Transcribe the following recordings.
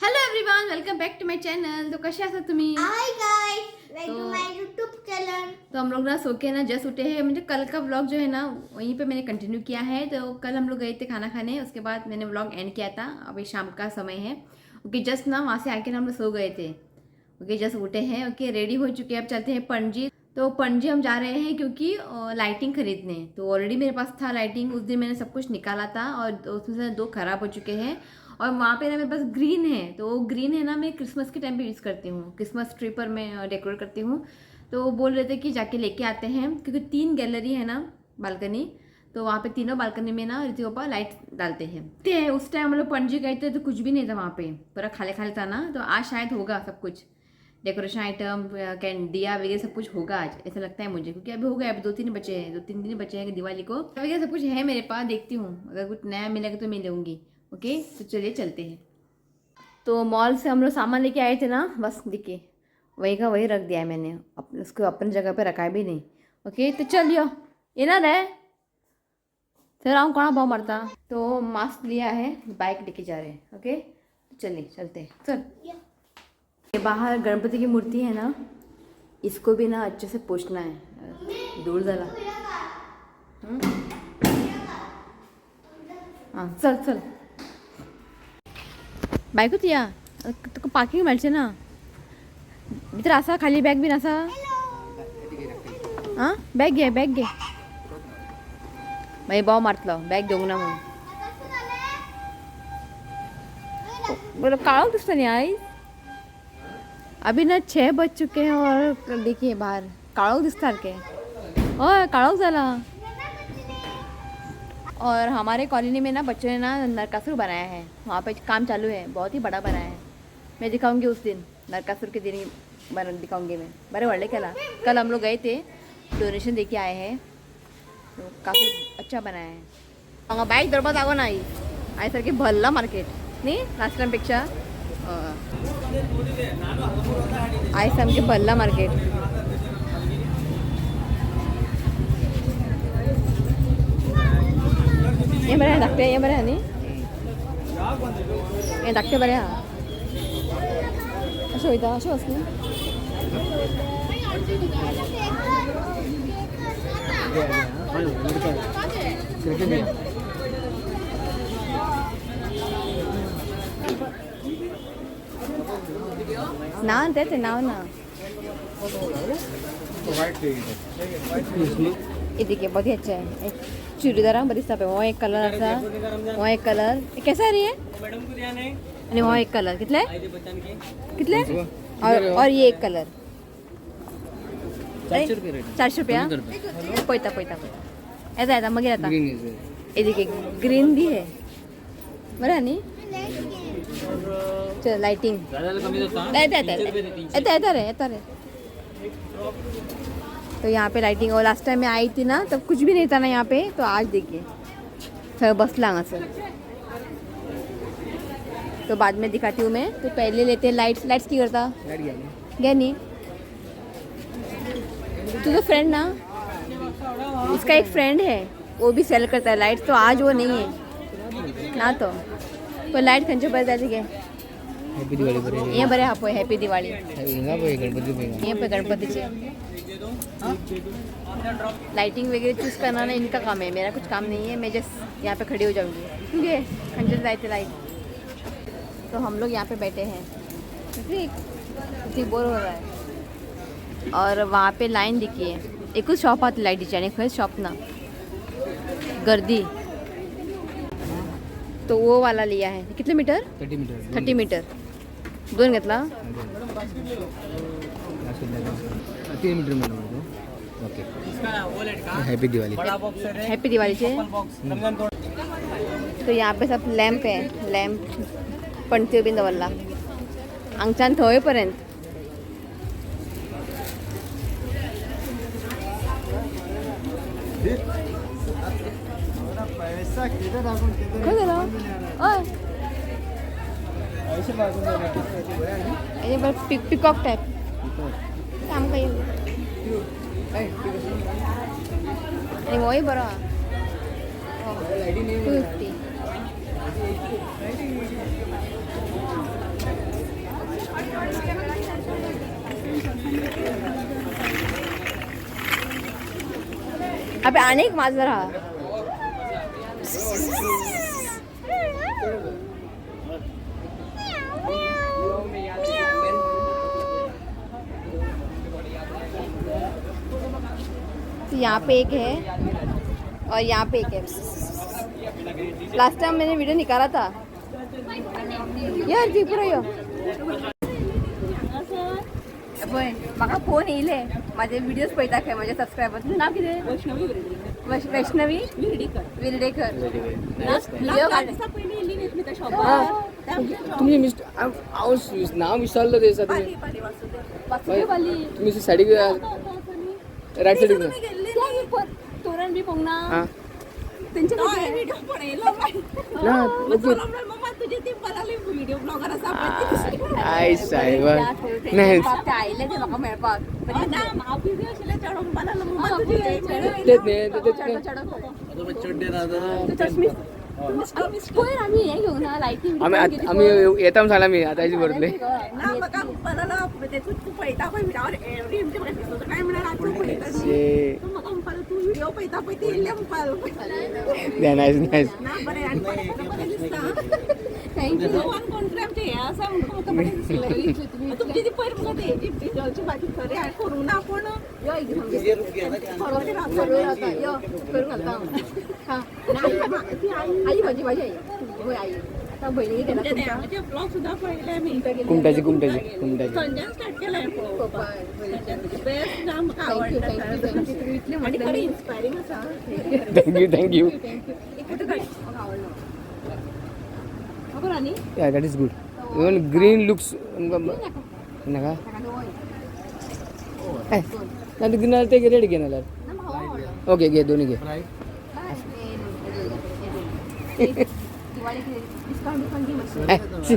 Hello everyone, welcome back to my channel. तो कसे आसात तुम्ही? Hi guys, welcome तो- my YouTube channel. तो हम लोग ना सो के ना जस्ट उठे हैं। मुझे कल का व्लॉग जो है ना वहीं पे मैंने कंटिन्यू किया है। तो कल हम लोग गए थे खाना खाने, उसके बाद मैंने व्लॉग एंड किया था। अभी शाम का समय है। ओके, जस्ट ना वहाँ से आके ना हम लोग सो गए थे। ओके, जस्ट उठे हैं। ओके, रेडी हो चुके हैं, अब चलते हैं पणजी। तो पणजी हम जा रहे हैं क्योंकि लाइटिंग खरीदने। तो ऑलरेडी मेरे पास था लाइटिंग, उस दिन मैंने सब कुछ निकाला था और उसमें से दो ख़राब हो चुके हैं। और वहाँ पे ना मेरे पास ग्रीन है, तो वो ग्रीन है ना मैं Christmas K time pay use करती हूँ, क्रिसमस ट्री पर मैं डेकोरेट करती हूँ। तो वो बोल रहे थे कि जाके लेके आते हैं, क्योंकि 3 गैलरी है ना बालकनी, तो वहाँ पे तीनों बालकनी में ना ऋतिक पापा लाइट डालते हैं। ते उस टाइम हम लोग पणजी गए थे तो कुछ भी नहीं था वहाँ पे, पूरा खाली खाली था ना। तो आज शायद होगा सब कुछ, डेकोरेशन आइटम, can दिया वगैरह सब कुछ होगा आज, ऐसा लगता है मुझे। क्योंकि अभी हो गया, अभी 2-3 बचे हैं, 2-3 दिन बचे हैं दिवाली को। वगैरह सब कुछ है मेरे पास, देखती हूँ अगर कुछ नया मिलेगा तो मैं लूँगी। ओके, तो चलिए चलते हैं। तो मॉल से हम लोग सामान लेके आए थे ना, बस देखिए वही का वही रख दिया है मैंने, उसको अपनी जगह पे रखा भी नहीं। ओके, तो चलिए ये ना रे सर आऊँ कौन भाव मारता। तो मास्क लिया है, बाइक लेके जा रहे हैं। ओके, तो चलिए चलते हैं। चल, ये बाहर गणपति की मूर्ति है ना, इसको भी ना अच्छे से पोंछना है, दूर जला। हाँ चल चल, बायकूच या, तुका पार्किंग मेळचें ना, भितर आसा खाली बॅग बीन आसा। आं बॅग घे, बॅग घे, मागीर बोव मारतलो बॅग घेवंक ना म्हणून। बरं काळोख दिसता न्ही आयज। अभी ना 6 बज चुके हैं और देखिए बाहर काळोख दिसता सारकें। हय काळोख जाला। और हमारे कॉलोनी में ना बच्चों ने ना नरकासुर बनाया है, वहाँ पे काम चालू है, बहुत ही बड़ा बनाया है। मैं दिखाऊंगी उस दिन, नरकासुर के दिन ही बना दिखाऊंगी मैं। बड़े बड़े कला कल हम लोग गए थे, डोनेशन दे के आए हैं, तो काफ़ी अच्छा बनाया है। हांगा बायक दवरपा जागो ना आई सारकें भरला मार्केट न्ही लास्ट टायमपेक्षा। आयज सामकें भरला मार्केट। हे बरें धाकटें, हे बरें आहा न्ही, हें धाकटें बरें आहा। अशें वयता, अशें वच न्ही। ना तें नांव ना। ये देखिए बहुत ही अच्छा है, एक चूड़ीदार बरी दिसता पळय, हो एक कलर आसा, हो एक कलर। कैसा रही है? आणि हो एक कलर कितले कितले? और ये एक कलर 400 रुपया। पळयता पळयता पळयता येता येता मागीर येता। ये देखिए ग्रीन भी है, बरें न्ही। चल लाइटिंग येता येता येता येता रे येता रे। तो यहाँ पे लाइटिंग, और लास्ट टाइम मैं आई थी ना तब कुछ भी नहीं था ना यहाँ पे, तो आज देखिए सर बसला हांगासर। तो बाद में दिखाती हूँ मैं। तो पहले लेते हैं लाइट्स। लाइट्स की करता गया नहीं तुझो फ्रेंड ना, इसका एक फ्रेंड है वो भी सेल करता है लाइट्स, तो आज वो नहीं है ना। तो पर लाइट खंयचे बरें जाता गे। हॅपी दिवाळी बरें हे बरें आहा पळय, हॅपी दिवाळी। हिंगा पळय गणपती पळय, हे पळय गणपतीचे लाइटिंग वगैरह चूज़ करना ना इनका काम है, मेरा कुछ काम नहीं है। मैं जस्ट यहाँ पे खड़ी हो जाऊँगी क्योंकि खंजर जाए लाइट। तो हम लोग यहाँ पे बैठे हैं, ठीक बोर हो रहा है। और वहाँ पे लाइन देखिए, एकूच शॉप आहा लायटीची आनी खंयच शॉप ना, गर्दी। तो वो वाला लिया है, कितने मीटर? 30 मीटर। 30 मीटर दोन घेतला। 3 मीटर म्हणून। Okay, happy Diwali. Happy Diwali से। तो यहाँ पे सब लैम्प है, लैम्प पणत्यो बीन दवरला हांगच्यान थंय पर्यंत। खंय गेलो? हय बरें पिकॉक टायप आमकां आनी होय बरो आहा 250। अबे अनेक माजर हा. तो यहाँ पे एक है और यहाँ पे एक है. लास्ट टाइम मैंने वीडियो निकाला था यार. जी यो पळय, म्हाका फोन येयले. माझे व्हिडिओज पळयता खंय माझे सबस्क्रायबर. तुझं नाव कितें? वैष्णवी. वैष्णवी विर्डीकर. विर्डेकर. व्हिडिओ काड. तुमचे मिस्टर, हांव नाव विसरलो ते दिसा तुमी. वासुदेव. तुमी सायडीक, रायट सायडीक. तोरण बी पळोवंक ना. हां. तेंचे. ना, ओके. I साहेबा, नाही. ते आयले ते म्हाका मेळपाक. तेच न्ही, तेच न्ही. पयर आमी हें घेवंक ना, लायटींग. आमी आमी येता म्हूण सांगला, आमी आतां भरले. Nice nice. Thank you. तुमची ती पयर म्हाका ते बाकी खरें हांवें करूंक ना, पूण यो यो करूंक घालता हांव. आई म्हजी, म्हजी आई, होय आई. आतां भयणीक केला. तुमचे ब्लॉग सुद्दां पळयले आमी. कुमटाची, कुमटाची, कुमटाची. संजयान स्टार्ट केला पळोवपाक. बेस्ट ना, म्हाका thank you. आवडटा. Thank you, thank you. तुमी इतलें आनी म्हटलें. खरें इन्स्पायरींग आसा. Thank you, thank you. Thank you. एक फोटो काड, म्हाका आवडलो खबर आनी. Yeah, that is good. Even green looks नाका. ना, ते ग्रीन ते रेड घे नाल्यार. ना, म्हाका आवडलो. ओके, घे, दोन्ही घे. दिवाळी डिस्काउंट डिस्काउंट दी मातशें. ए, शी.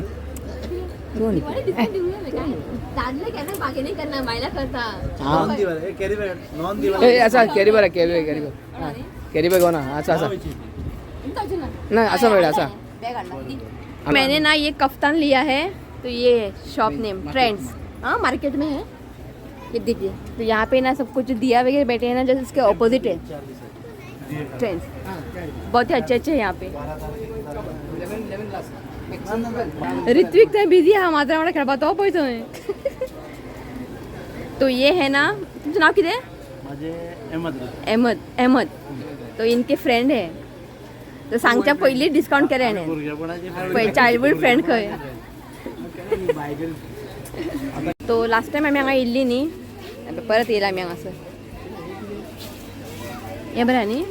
दोन्ही. दिवाळी डिस्काउंट दिवया न्ही काय. दादले केन्ना बागेनी करना, बायलां करता. हां. कॅरी बॅग नॉन दिवाळी. ए, आसा carry bag, carry bag, carry bag. हां, कॅरी बॅग ना, आसा आसा. जावचें ना. ना, आसा मेळटा, आसा. बैग हाडला. मैंने ना ये कफ्तान लिया है. तो ये शॉप नेम ट्रेंड्स, हाँ, मार्केट में है. ये देखिए, तो यहाँ पे ना सब कुछ दिया वगैरह बैठे हैं ना, जैसे इसके ऑपोजिट है ट्रेंड्स. बहुत ही अच्छे अच्छे हैं यहाँ पे. ऋत्विक थंय बिजी आहा, माजरा वांगडा खेळपा तो पळय थंय. तो ये है ना, तुमचं नाव कितें? माझे अहमद. अहमद, अहमद. तो इनके फ्रेंड है. तो सांगच्या पयलीं डिस्काउंट केलें हेणें. भुरगेपणाचे. पळय, चायल्डहूड फ्रेंड खंय. तो लास्ट टायम आमी हांगा येयल्ली न्ही, आतां परत येयला आमी हांगासर. हें बरें न्ही?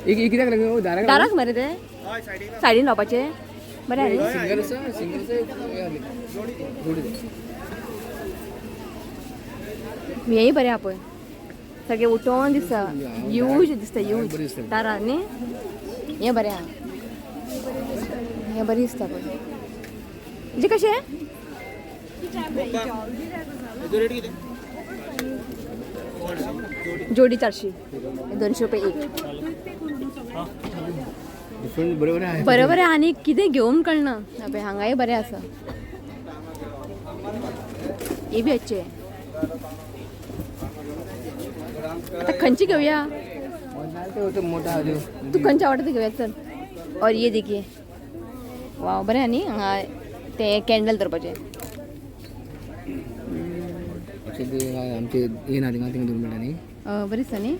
एक कित्याक लागून दाराक? दाराक मरे ते सायडीन लावपाचें बरें न्ही? सिंगल आसा, सिंगल आसा, जोडी दे. हेंय बरें आहा पळय, सगळें उठोन दिसता, ह्यूज दिसता, ह्यूज. बरें दिसता. दारार न्ही, हें बरें आहा. हें बरें दिसता पळय. म्हणजे कशें? रेट किती? जोडी 400, 200 रुपये एक. डिफरंट बरोबर आहे. बरोबर आहे. आनी कितें घेवन कळना. पळय, हांगाय बरें आसा. हे बी अच्छे. आता खंयची घेवया? ते होतं मोठा आले. तू खंयची आवडटा ते घेवया, चल. और ये देखिए, वाव, बरें. आनी हांगा ते कॅन्डल धरपाचे. आमचे हे ना, थिंगा थिंगा दोन मेळटा न्ही. बरें दिसता न्ही?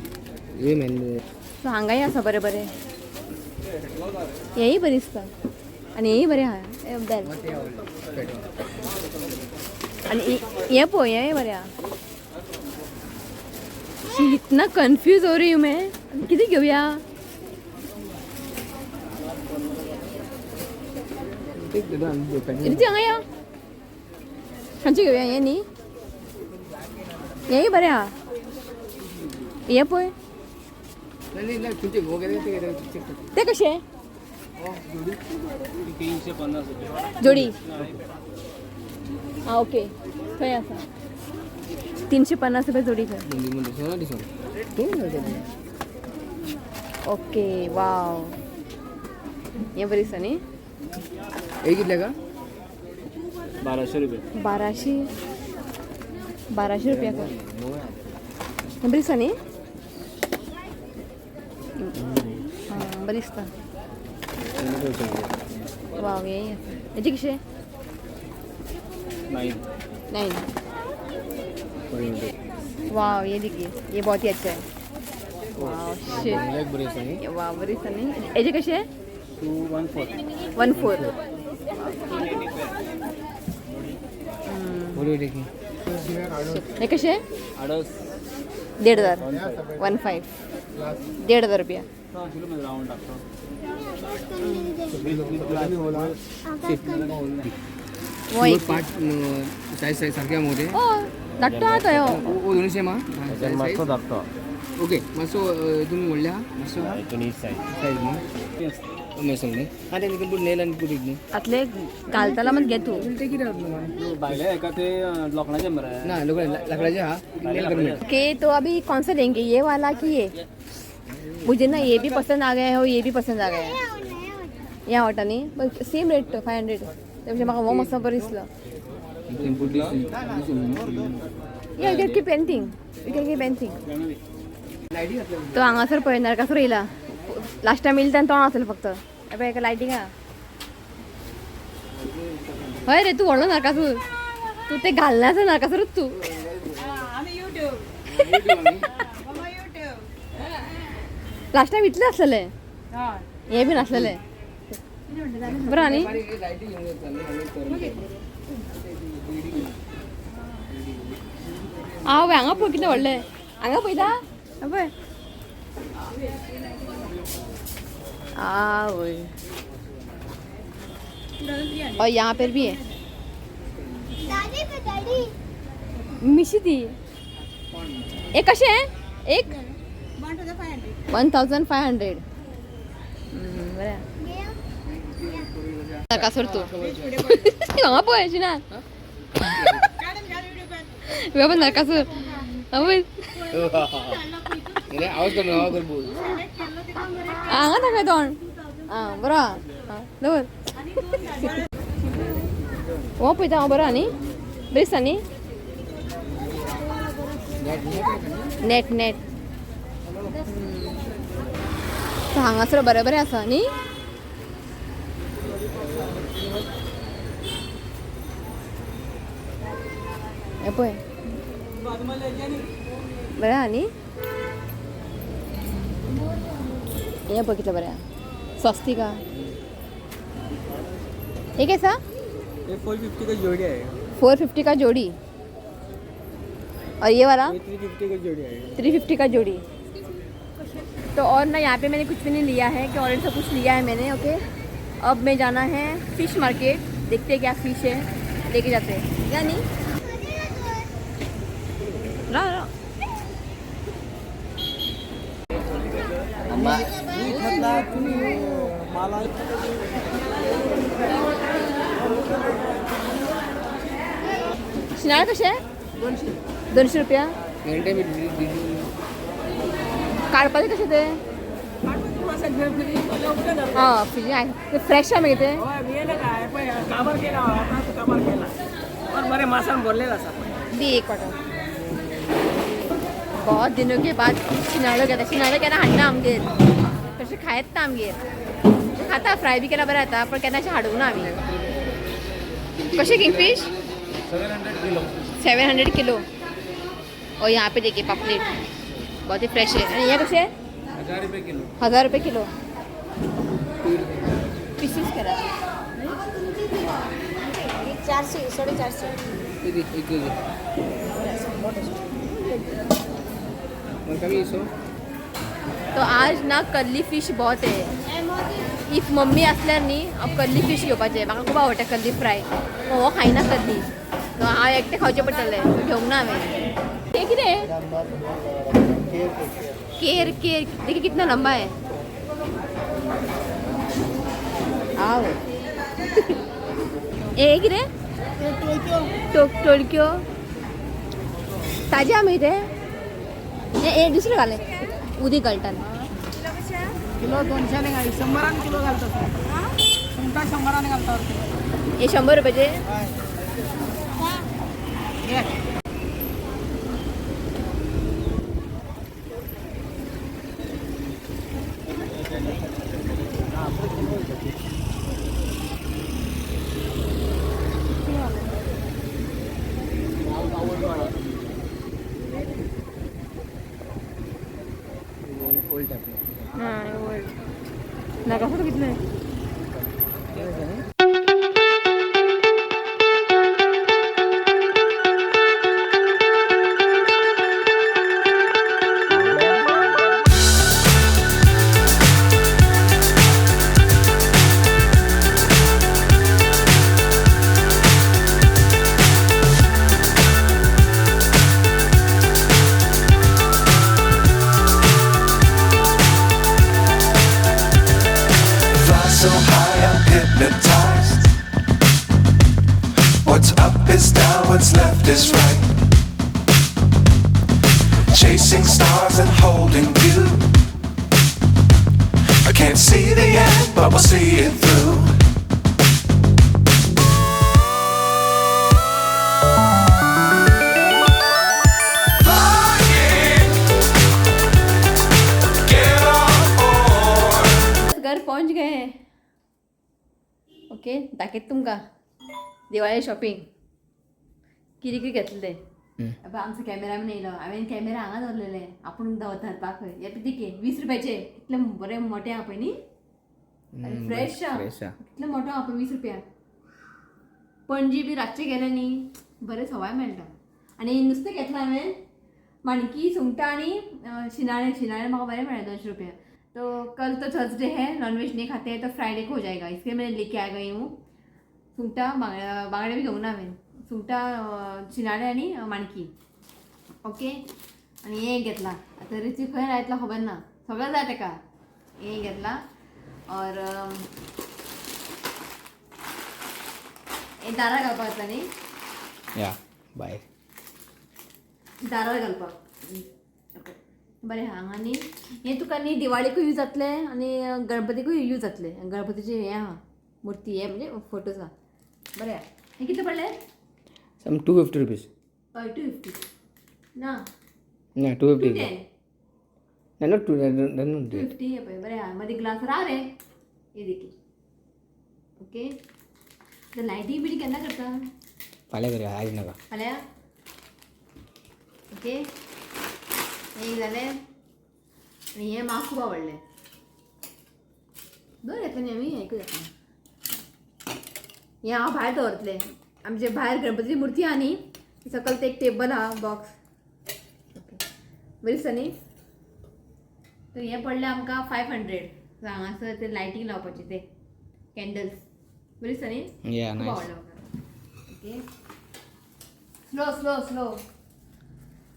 हे मेन. सो हांगाय आसा बरें बरें. हेंय बरें दिसता आनी हेंय बरें आहा. हे बेल आनी हें पळय, हेंय बरें आहा. शी, इतना कन्फ्यूज हो रही हूँ मैं. कितें घेवया? रिती, हांगा या, खंयचें घेवया? हें न्ही, हेंय बरें आहा. हें पळय. नाही नाही, तुमचे वगैरे ते. ते कशें जोडी? आं, ओके, थंय आसा 350 रुपये जोडी थंय. डिस्काउंट. ओके, वाव, हें बरें दिसता न्ही? हे कितले का? 1200 रुपये. 1200, 1200 रुपया कर. बरी दिसता न्ही? हां, बरी दिसता. वाव, हे आसा. हेजे कशे? 9. 9. वाव, ये देखिए, ये बहुत ही अच्छा है. वाव, शिट. बरी आसा न्ही? वाव, बरी दिसता न्ही? हेजे कशे? 214. 14. बरी देखी. हे कशे? आडस. 1500. 15, 1500 रुपया. राऊंड टाकतो. वो एक. पाच सायज सायज सारखे मध्ये. हो, धाकटो आहा तो. ओ, 200 मा. मातसो धाकटो. ओके, मातसो हितून व्हडले आहा मातसो. हितून ही सायज. सायज न्हू मेसोल न्ही? आं, तें पूण नेल आनी पुट न्ही. आतले घालतला मत घे तूं. ते कितें जातलें? भायले हेका ते लोखणाचे मरे. ना, लाकडाचे आहा, नेल करून मेळटा. ओके, तो अभी कौन सा लेंगे, ये वाला कि ये? मुझे ना ये भी पसंद आ गया है और ये भी पसंद आ गया है. हे आवडटा न्ही? Same rate, 500. तेजे म्हाका हो मस्त बरो दिसलो. Yeah, you can keep anything. You can keep anything. तो हांगासर पळय, नरकासूर येयला. लास्ट टायम येयला तेन्ना तोंड आसलें फक्त. हे पळय, एका लायटींग आहा. हय रे, तूं व्हडलो नरकासूर. तूं ते घालना आसा नरकासूरच तूं. आमी युट्यूब, मम्मा युट्यूब. लास्ट टायम इतलें आसलेलें. हय. हे बीन आसलेलें बरं. आनी हांव हांगा पळय कितें व्हडलें हांगा पळयता. पळय, आवय. और यहाँ पर भी है. दादी पे दादी. मिशी ती एक कशें? एक? 1500. 1500. बरें. नरकासूर तूं हांगा पळय शिना. बाबा नरकासूर आवय. आवाज कमी, आवाज कर, बोल. हांगा दाखय तोंड. आं, बरो आहा. आं, दवर. हो, पळयता हांव. बरो आहा न्ही? बरें दिसता न्ही? नेट नेट हांगासर बरें बरें आसा न्ही? हें पळय, बरें आहा न्ही? हें पळय, कितलें बरें आहा. स्वस्तिका हे कैसा? ये 450 का जोड़ी आएगा. 450 का जोड़ी. और ये वाला? ये 350 का जोड़ी आएगा. 350 का जोड़ी. तो और ना, यहाँ पे मैंने कुछ भी नहीं लिया है कि ऑलरेडी सब कुछ लिया है मैंने. ओके, अब मैं जाना है फिश मार्केट. देखते हैं क्या फिश है, लेके जाते हैं या नहीं. रा रा. शिनाळ कशे? 200 रुपया. काडपाचे कशे ते? हां, फ्रिजीन ते फ्रेश आहा मगे ते. काबार केला, काबार केला, पण बरे मासान भरलेला आसा. दी एक वाटो. बहुत दिनों के बाद शिनाळो घेता. शिनाळो केन्ना हाडना आमगेर, तशें खायत ना आमगेर. खाता, फ्राय बी केल्यार बरें जाता, पण केन्ना अशें हाडूंक ना आमी. कशें किंगफीश? 700 किलो. 700 किलो. और यहाँ पे देखिए, पापलेट बहुत ही फ्रेश है. आणि हे कसे? 1000 रुपये किलो. 1000 रुपये किलो. पीसेस करा. 400, 450. किती एक केजी? मग कमी सो. तो आज ना कर्ली फिश बहुत है. If mummy असल्यार न्ही, हांव कर्ली फिश घेवपाचें. म्हाका खूब आवडटा कर्ली फ्राय. हो, खायना कर्ली, सो हांव एकटें खावचें पडटलें. घेवंक ना हांवें. तें कितें? केर. केर देखिए, कितना लंबा है. आओ, हे कितें? टोळक्यो ताजे आमी ते. हे दुसरें घालें, उदीक घालता. किलो 200 घाल, 100 किलो घालता. सुंगटां 100 घालता. हे 100 रुपयाचे. Old type. हां, ओल्ड नाका. फोटो कितले? Fly so high, I'm hypnotized. What's up is down, what's left is right. Chasing stars and holding you. I can't see the end, but we'll see it through. Flying, get on board. घर पहुंच गए हैं. Okay, दाखयत तुमकां Diwali shopping कितें कितें घेतलें. अब आमचो कॅमेरामॅन येयलो. हांवें कॅमेरा हांगा दवरलेले, आपूण धरपाक खंय. हे पळय, 20 रुपयाचे कितले बरे मोठे आहा पळय न्ही, फ्रेश आहा. फ्रेश आहा. कितले मोठो आहा पळय, 20 रुपया. पणजी बी रातचे गेले न्ही, बरें सवाय मेळटा. आनी नुस्तें घेतलां हांवें, माणकी, सुंगटां आनी शिनाळे. शिनाळे म्हाका बरें मेळ्ळें, 200 रुपया. तो कल तो थर्सडे है, नॉन वेज नहीं खाते हैं, तो फ्राइडे को हो जाएगा, इसलिए मैंने लेके आ गई हूँ. सुंगटां, बांगडे, बांगडे बी घेवंक ना हांवें. सुंगटां, शिनाळे आनी माणकी. ओके, आनी हें घेतलां. आतां रिची खंय लायतलो खबर ना, सगळें जाय ताका. हें घेतलां और हें दारार घालपाक जाता न्ही? या, बाय. दारार घालपाक. ओके, बरें आहा. हांगा न्ही, हें तुका न्ही दिवाळीकूय यूज जातलें आनी गणपतीकूय यूज जातलें. गणपतीचे हें आहा, मुर्ती, हे म्हणजे फोटोज आहा. बरें आहा. हें कितलें पडलें? सम 250 रुपीज. हय, 250 ना? ना, टू टू फिफ्टी. टेन. ना, टू. 250. हे पळय, बरें आहा. मदीं ग्लास राव रे. हे देखी. ओके, तर लायटी बिटी केन्ना करता? फाल्यां करूया, आज नाका. फाल्यां. ओके, एक जालें. आनी हें म्हाका खूब आवडलें. दोन घेतलें न्ही आमी, एकूच घेतलें. हें हांव भायर दवरतलें. आमचे भायर गणपतीची मुर्ती आहा न्ही, सकयल ते एक टेबल आहा, बॉक्स. ओके, बरी दिसता न्ही. तर हें पडलें आमकां 500. हांगासर ते लायटींग लावपाचे ते कॅन्डल्स, बरी दिसता न्ही? या. खूप नायस. आवडलं म्हाका. Okay, slow slow slow.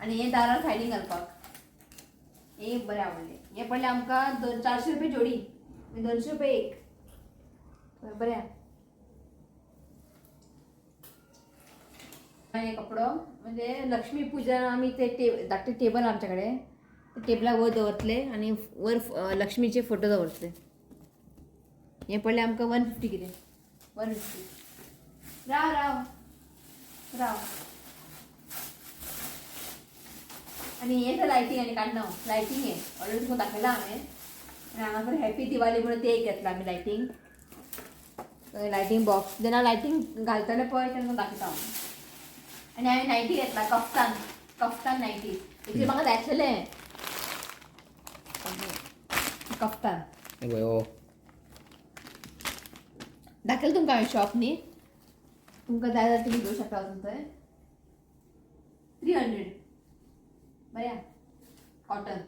आणि हे दारार सायडीन घालपाक, हे बरें आवडलें. हे पडलें आमकां दोन 400 रुपये जोडी, म्हणजे 200 रुपये एक. बरें आहा. हे कपडो म्हणजे लक्ष्मी पूजन आमी ते धाकटे टेबल आमच्याकडे, ते टेबला वर दवरतले आनी वर लक्ष्मीचे फोटो दवरतले. हे पडले आमकां 150 कितें, 150. राव राव राव. आनी हें तर लायटींग आनी काडना, लायटींग हें ऑलरेडी तुमकां दाखयलां हांवें. आनी हांगासर हॅपी दिवाळी म्हणून ते एक घेतलां आमी, लायटींग, लायटींग बॉक्स. जेन्ना लायटींग घालतले पळय तेन्ना दाखयता हांव. आनी हांवें नायटी घेतला, कफ्तान, कफ्तान नायटी. एक्चुली म्हाका जाय आसलेलें कफ्तान. पळय हो. दाखयलें तुमकां हांवें शॉप न्ही, तुमकां जाय जाल्यार तुमी घेवंक शकता वचून थंय. 300. बरें आहा, कॉटन.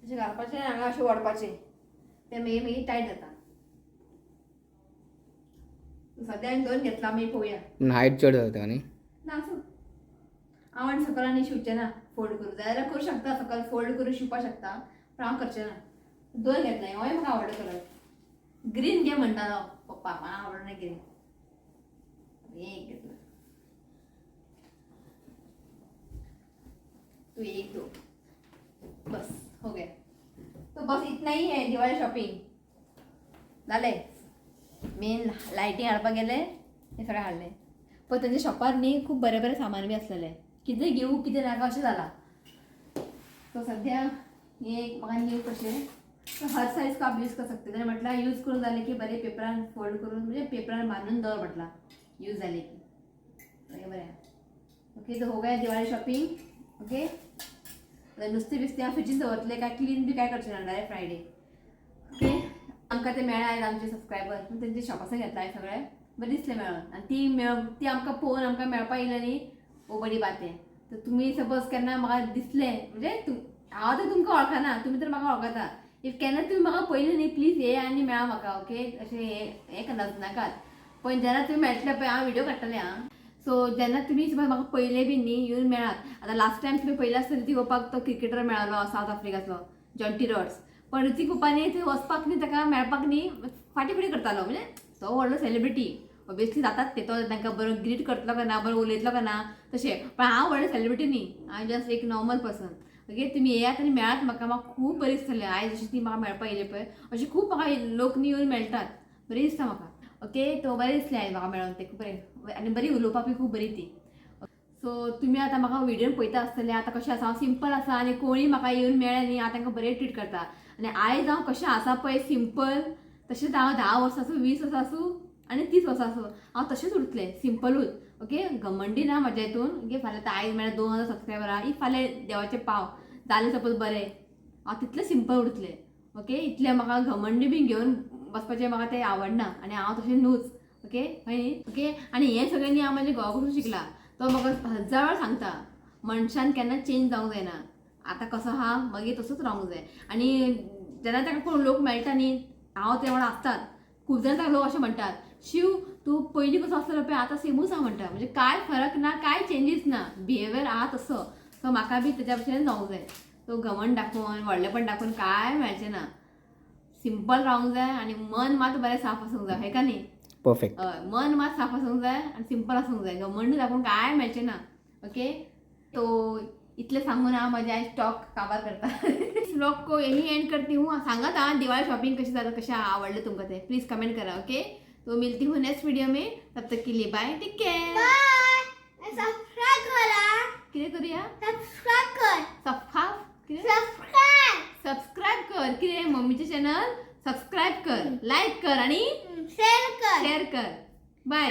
अशें घालपाचें, हांगा अशें ओडपाचें, तें मागीर मागीर टायट जाता. सद्या हांवें दोन घेतला, मागीर पळोवया. पूण हायट चड जाता न्ही. ना, आसूं. हांव आनी सकयल आनी शिंवचें ना. फोल्ड करूं जाय जाल्यार करूं शकता, सकयल फोल्ड करून शिंवपाक शकता, पूण हांव करचें ना. दोन घेतला. होय, म्हाका आवडलो कलर. ग्रीन घे म्हणटालो पप्पा, म्हाका आवडना ग्रीन. एक घेतला. तू एक, दो, बस हो गया. तो बस इतना ही है दिवाली शॉपिंग. जालें. मेन लायटी हाडपाक गेले, हें सगळें हाडलें. पण तेंच्या शॉपार न्ही खूब बरें बरें सामान बी आसलेलें. कितें घेवं कितें नाका अशें जालां. सो सद्या हे एक म्हाका न्यू कशें, तो हर साईज को आप यूज कर सकते. ताणें म्हटल्यार यूज करून जालें की बरें पेपरान फोल्ड करून, म्हणजे पेपरान बांदून दवर म्हटलां, यूज जालें की. हे बरें. ओके, तो हो गया दिवाळी शॉपिंग. ओके, आतां नुस्तें बिस्तें हांव फ्रिजीन दवरतलें, काय क्लीन बी काय करचें ना, डायरेक्ट फ्रायडे. ओके, आमकां ते मेळ्ळे आयज आमचे सबस्क्रायबर, तेंच्या शॉपासून घेतला हांवें सगळें. बरें दिसलें मेळोन. आनी ती मेळ ती आमकां पळोवन आमकां मेळपा येयलें न्ही, वो बरी बात हें. तर तुमी सपोज केन्ना म्हाका दिसलें, म्हणजे हांव तर तुमकां वळखना, तुमी तर म्हाका वळखता. If केन्ना तुमी म्हाका पयलें न्ही, प्लीज ये आनी मेळा म्हाका. ओके, अशें हें हें नाकात. पण जेन्ना तुमी मेळटले पळय, हांव व्हिडिओ काडटलें. आं, सो जेन्ना तुमी समज म्हाका पयलें बी न्ही, येवन मेळात. आतां लास्ट टायम तुमी पयलें आसतना ऋतीक पप्पाक तो क्रिकेटर मेळलो सावथ आफ्रिकाचो, जॉन्टी रॉड्स. पण ऋतीक पप्पानी थंय वचपाक न्ही, ताका मेळपाक न्ही, फाटीं फुडें करतालो. म्हणजे तो व्हडलो सेलिब्रिटी, ऑब्वियसली जातात ते, तो तांकां बरो ग्रीट करतलो काय ना, बरो उलयतलो काय ना तशें. पण हांव व्हडलें सेलिब्रिटी न्ही, हांव जस्ट एक नॉर्मल पर्सन. ओके, तुमी येयात आनी मेळात म्हाका. म्हाका खूब बरें दिसतलें. आयज जशी ती म्हाका मेळपाक येयली पळय, अशें खूब म्हाका लोक न्ही येवन मेळटात, बरें दिसता म्हाका. ओके, तो बरें दिसलें आयज म्हाका मेळोन ते, खूब बरें आनी बरी उलोवपाक बी खूब बरी ती. सो तुमी आतां म्हाका व्हिडियोन पळयता आसतले आतां कशें आसा, हांव सिंपल आसा आनी कोणीय म्हाका येवन मेळ्ळें न्ही, हांव तांकां बरें ट्रीट करता. आनी आयज हांव कशें आसा पळय सिंपल, तशेंच हांव 10 वर्सां आसूं, 20 वर्सां आसूं आनी 30 वर्सां आसूं, हांव तशेंच उरतलें, सिंपलूच. ओके, घमंडी ना म्हज्या हितून. ओके, फाल्यां आतां आयज म्हळ्यार 2000 सबस्क्रायबर आहा, if फाल्यां देवाचें पाव जालें सपोज बरें, हांव तितलें सिंपल उरतलें. ओके, इतलें म्हाका घमंडी बी घेवन बसपाचें म्हाका तें आवडना आनी हांव तशें न्हूच. ओके, हय न्ही? ओके, आनी हें सगळें न्ही हांव म्हाज्या घोवा कडसून शिकलां. तो म्हाका हजार वेळा सांगता, मनशान केन्ना चेंज जावंक जायना, आतां कसो आहा मागीर तसोच रावंक जाय. आनी जेन्ना ताका कोण लोक मेळटा न्ही, हांव ते वांगडा आसतात, खूब जाण ताका लोक अशें म्हणटात, शिव तूं पयलीं कसो आसतालो पळय आतां सेमूच आहा म्हणटा. म्हणजे कांय फरक ना, कांय चेंजीस ना, बिहेवियर आहा तसो. सो म्हाका बी तेज्या भशेन जावंक जाय. सो घमंड दाखोवन व्हडलेपण दाखोवन कांय मेळचें ना, सिंपल रावंक जाय आनी मन मात बरें साफ आसूंक जाय. हें का न्ही? परफेक्ट. हय, मन मात साफ आसूंक जाय आनी सिंपल आसूंक जाय, घमंड दाखोवन कांय मेळचें ना. ओके, तो इतलें सांगून हांव म्हजें आयज टॉक काबार करता. इस व्लॉग को यही एंड करती हूँ. सांगात हां, दिवाळी शॉपिंग कशी जाता, कशें आवडलें तुमकां तें प्लीज कमेंट करा. ओके, तो मिलती हूँ नेक्स्ट वीडियो में, तब तक के लिए बाय, टेक केअर. बाय. सबस्क्राईब करा. कितें करूया? सबस्क्राईब कर. सफा कितें? सबस्क्राईब. सबस्क्राईब कर. कितें? मम्मीचें चॅनल सबस्क्राईब कर, लायक कर आणि शेअर कर. शेअर कर. बाय.